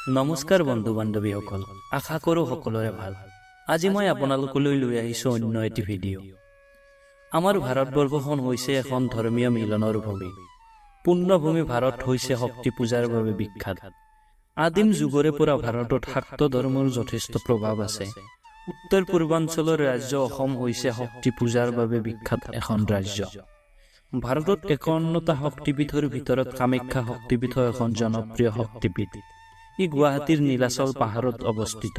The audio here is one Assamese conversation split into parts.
নমস্কাৰ বন্ধু বান্ধৱীসকল, আশা কৰোঁ সকলোৰে ভাল। আজি মই আপোনালোকলৈ লৈ আহিছোঁ অন্য এটি ভিডিঅ'। আমাৰ ভাৰতবৰ্ষখন হৈছে এখন ধৰ্মীয় মিলনৰ ভূমি। পুণ্যভূমি ভাৰত হৈছে শক্তি পূজাৰ বাবে বিখ্যাত। আদিম যুগৰে পৰা ভাৰতত শাক্ত ধৰ্মৰ যথেষ্ট প্ৰভাৱ আছে। উত্তৰ পূৰ্বাঞ্চলৰ ৰাজ্য অসম হৈছে শক্তি পূজাৰ বাবে বিখ্যাত এখন ৰাজ্য। ভাৰতত 51টা শক্তিপীঠৰ ভিতৰত কামাখ্যা শক্তিপীঠ এখন জনপ্ৰিয় শক্তিপীঠ। ই গুৱাহাটীৰ নীলাচল পাহাৰত অৱস্থিত।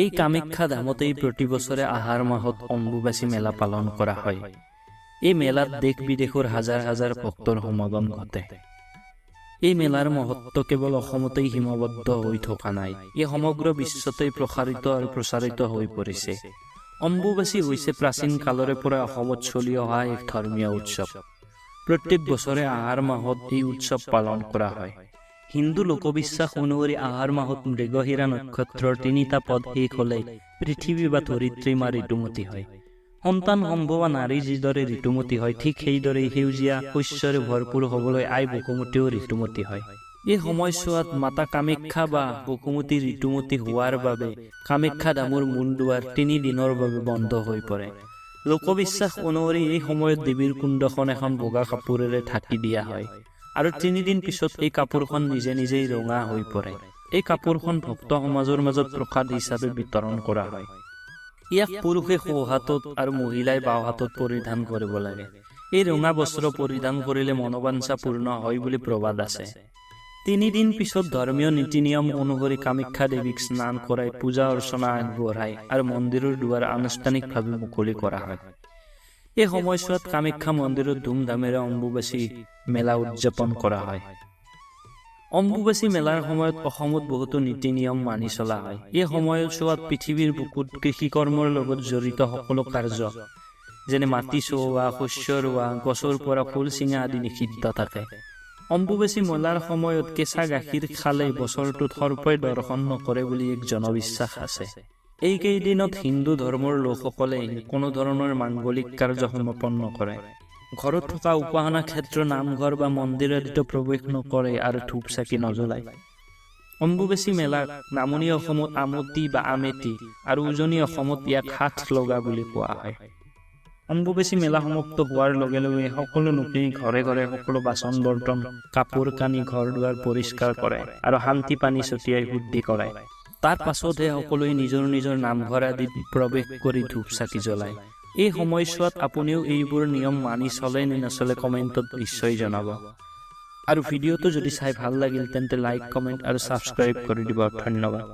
এই কামাখ্যা ধামতেই প্ৰতি বছৰে আহাৰ মাহত অম্বুবাচী মেলা পালন কৰা হয়। এই মেলাত দেশ বিদেশৰ হাজাৰ হাজাৰ ভক্তৰ সমাগম ঘটে। এই মেলাৰ মহত্ব কেৱল অসমতেই সীমাবদ্ধ হৈ থকা নাই, ই সমগ্ৰ বিশ্বতেই প্ৰসাৰিত আৰু প্ৰচাৰিত হৈ পৰিছে। অম্বুবাচী হৈছে প্ৰাচীন কালৰে পৰা অসমত চলি অহা এক ধৰ্মীয় উৎসৱ। প্ৰত্যেক বছৰে আহাৰ মাহত এই উৎসৱ পালন কৰা হয়। হিন্দু লোকবিশ্বাস অনুসৰি আহাৰ মাহত মৃগশিৰা নক্ষত্ৰৰ তিনিটা পদ শেষ হ'লে পৃথিৱী বা ধৰিত্ৰী মা ঋতুমতী হয়। সন্তান সম্ভৱা নাৰী যিদৰে ঋতুমতী হয়, ঠিক সেইদৰেই সেউজীয়া শস্যৰে ভৰপূৰ হ'বলৈ আই বসুমতীও ঋতুমতী হয়। এই সময়ছোৱাত মাতা কামাখ্যা বা বসুমতী ঋতুমতী হোৱাৰ বাবে কামাখ্যা ধামৰ মূল দুৱাৰ 3 দিনৰ বাবে বন্ধ হৈ পৰে। লোকবিশ্বাস অনুসৰি এই সময়ত দেৱীৰ কুণ্ডখন এখন বগা কাপোৰেৰে ঢাকি দিয়া হয় আৰু 3 দিন পিছত এই কাপোৰখন নিজে নিজেই ৰঙা হৈ পৰে। এই কাপোৰখন ভক্ত সমাজৰ মাজত প্ৰসাদ হিচাপে বিতৰণ কৰা হয়। ইয়াক পুৰুষে সোঁ হাতত আৰু মহিলাই বাওঁ হাতত পৰিধান কৰিব লাগে। এই ৰঙা বস্ত্ৰ পৰিধান কৰিলে মনোবাঞ্ছা পূৰ্ণ হয় বুলি প্ৰবাদ আছে। 3 দিন পিছত ধৰ্মীয় নীতি নিয়ম অনুসৰি কামাখ্যা দেৱীক স্নান কৰাই পূজা অৰ্চনা আগবঢ়াই আৰু মন্দিৰৰ দুৱাৰ আনুষ্ঠানিকভাৱে মুকলি কৰা হয়। এই সময়ছোৱাত কামাখ্যা মন্দিৰত ধুমধামেৰে অম্বুবাচী মেলা উদযাপন কৰা হয়। অম্বুবাচী মেলাৰ সময়ত অসমত বহুতো নীতি নিয়ম মানি চলা হয়। এই সময়ছোৱাত পৃথিৱীৰ বুকুত কৃষিকৰ্মৰ লগত জড়িত সকলো কাৰ্য, যেনে মাটি চহোৱা, শস্য ৰোৱা, গছৰ পৰা ফুল ছিঙা আদি নিষিদ্ধ থাকে। অম্বুবাচী মেলাৰ সময়ত কেঁচা গাখীৰ খালে বছৰটোত সৰ্পই দংশন নকৰে বুলি এক জনবিশ্বাস আছে। এইকেইদিনত হিন্দু ধৰ্মৰ লোকসকলে কোনো ধৰণৰ মাংগলিক কাৰ্য সমাপন নকৰে। ঘৰত থকা উপাসনা ক্ষেত্ৰ, নামঘৰ বা মন্দিৰ আদিতো প্ৰৱেশ নকৰে আৰু ধূপ চাকি নজ্বলায়। অম্বুবাচী মেলাক নামনি অসমত আমতি বা আমেতি আৰু উজনি অসমত ইয়াক ষাঠ লগা বুলি কোৱা হয়। অম্বুবাচী মেলা সমাপ্ত হোৱাৰ লগে লগে সকলো লোকেই ঘৰে ঘৰে সকলো বাচন বৰ্তন, কাপোৰ কানি, ঘৰ দুৱাৰ পৰিষ্কাৰ কৰে আৰু শান্তি পানী ছটিয়াই শুদ্ধি কৰে। তাৰ পাছতহে সকলোৱে নিজৰ নিজৰ নামঘৰ আদিত প্ৰৱেশ কৰি ধূপ চাকি জ্বলায়। এই সময়ছোৱাত আপুনিও এইবোৰ নিয়ম মানি চলে নে নচলে, কমেণ্টত নিশ্চয় জনাব। আৰু ভিডিঅ'টো যদি চাই ভাল লাগিল, তেন্তে লাইক, কমেণ্ট আৰু ছাবস্ক্ৰাইব কৰি দিব। ধন্যবাদ।